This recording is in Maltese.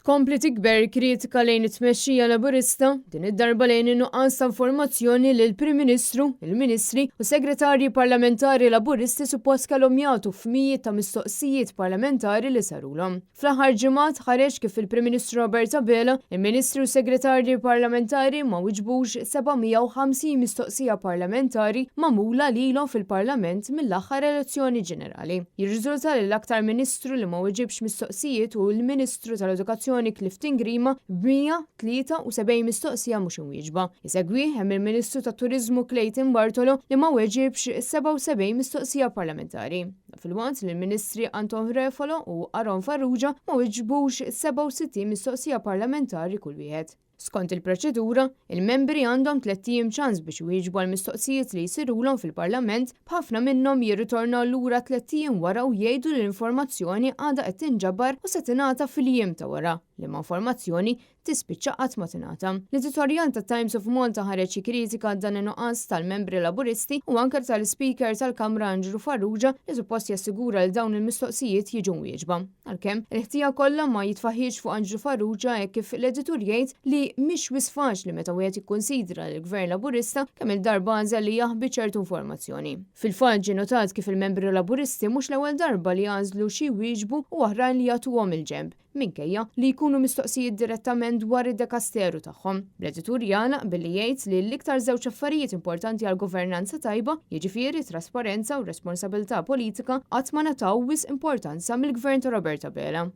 Tkompli tikber kritika lejn it-tmexxija Laburista, din id-darba lejn in-nuqqas ta' informazzjoni li l-Prim Ministru, il-Ministri u Segretarji Parlamentari Laburisti suppost kellhom jagħtu f'mijiet ta' mistoqsijiet parlamentari li sarulhom. Fl-aħħar ġimgħat ħareġ kif il-Prim Ministru Robert Abela, il-Ministri u Segretarji Parlamentari ma wiġbux 750 mistoqsija parlamentari magħmula lilhom fil-Parlament mill-aħħar elezzjoni ġenerali. Jirriżulta li l-aktar Ministru li ma weġibx mistoqsijiet hu l-Ministru tal-Edukazzjoni Clifton Grima b'173 mistoqsija mhux imwieġba. Isegwih hemm il-Ministru tat-Turiżmu Clayton Bartolo li ma weġibx 77 mistoqsija parlamentari. Dan filwaqt li l-Ministri Anton Refalo u Aaron Farrugia ma weġbux 67 mistoqsija parlamentari kull wieħed. Skont il-proċedura, il-membri għandhom tlett ijiem ċans biex iwieġbu għall-mistoqsijiet li jsirulhom fil-Parlament, b'ħafna minnhom jirritornaw lura tlett ijiem wara u jgħidu li l-informazzjoni għadha qed tinġabar u se tingħata fil-jiem ta' wara, liema informazzjoni tispiċċa qatt ma tingħata. L-editorjal tat-Times of Malta ħareġ jikkritika dan in-nuqqas tal-membri Laburisti u anke tal-Ispeaker tal-Kamra Anġlu Farrugia li suppost jassigura li dawn il-mistoqsijiet jiġu mwieġba. Għalkemm, il-ħtija kollha ma jitfaħiex fuq Anġlu Farrugia hekk kif l-editur jgħid li mhix wisq faċli meta wieħed jikkunsidra li l-Gvern Laburista kemm-il darba għażel li jaħbi ċertu informazzjoni. Fil-fatt ġie notat kif il-membri Laburisti mhux l-ewwel darba li għażlu xi jwieġbu u oħrajn li jagħtuhom il-ġenb. minkejja li jkunu mistoqsijiet direttament dwar id-dekasteru tagħhom. Bl-editur jagħlaq billi jgħid li l-iktar żewġ affarijiet importanti għal governanza tajba, jiġifieri t-trasparenza u r-responsabilità politika, qatt ma ngħataw wisq importanza mill-Gvern ta' Robert Abela.